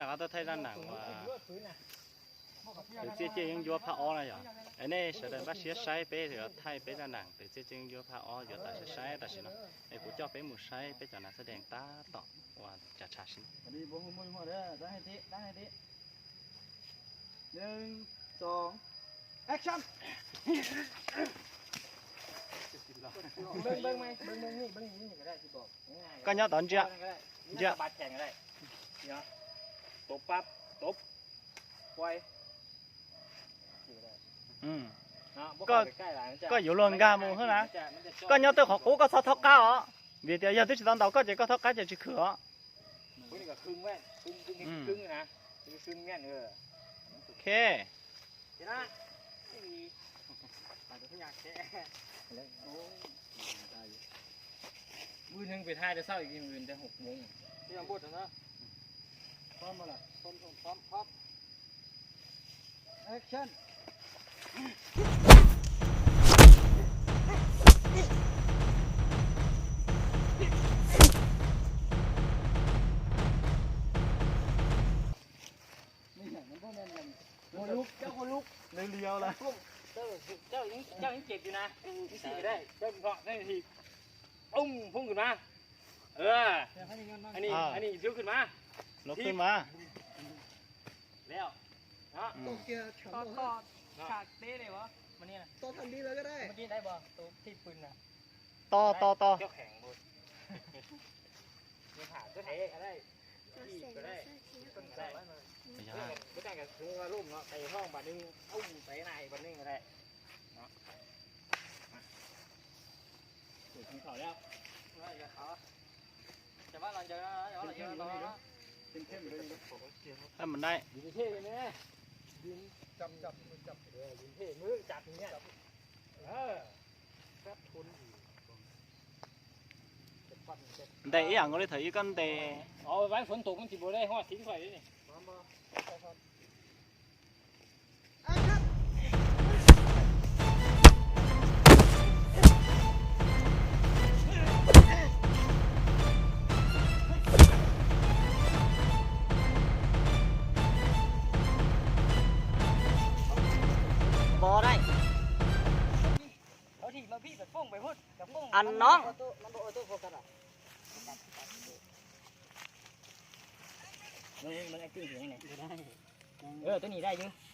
Rov qab tuaj thaij zaj neem uas tus txiaj ciaj yeeb ncuab phaj ob na yog. Es nej sawv daws npaj siab saib peb yuav thaij peb zaj neem tus txiaj ciaj yeeb ncuab phaj ob yuav tawm saib saib tam sim no. Es kuv coj peb mus saib peb cov nas xab dees tab tom ua tsav tshav sib. Koj nyob tod ntsia, ntsia. Koj yuav luag nkag mus xwb na. Koj nyob twj qhov qub koj txhob thaub qab os, vim tias yog twb tsis tau ntaus koj ces koj thaub qab ces tsis khwm os. Phoob khwv na, luv khwb mas. To to to. Ntes ib yam nkaus li thaum ub koj ntes. Vov dai. An no. Twb nim dai yus.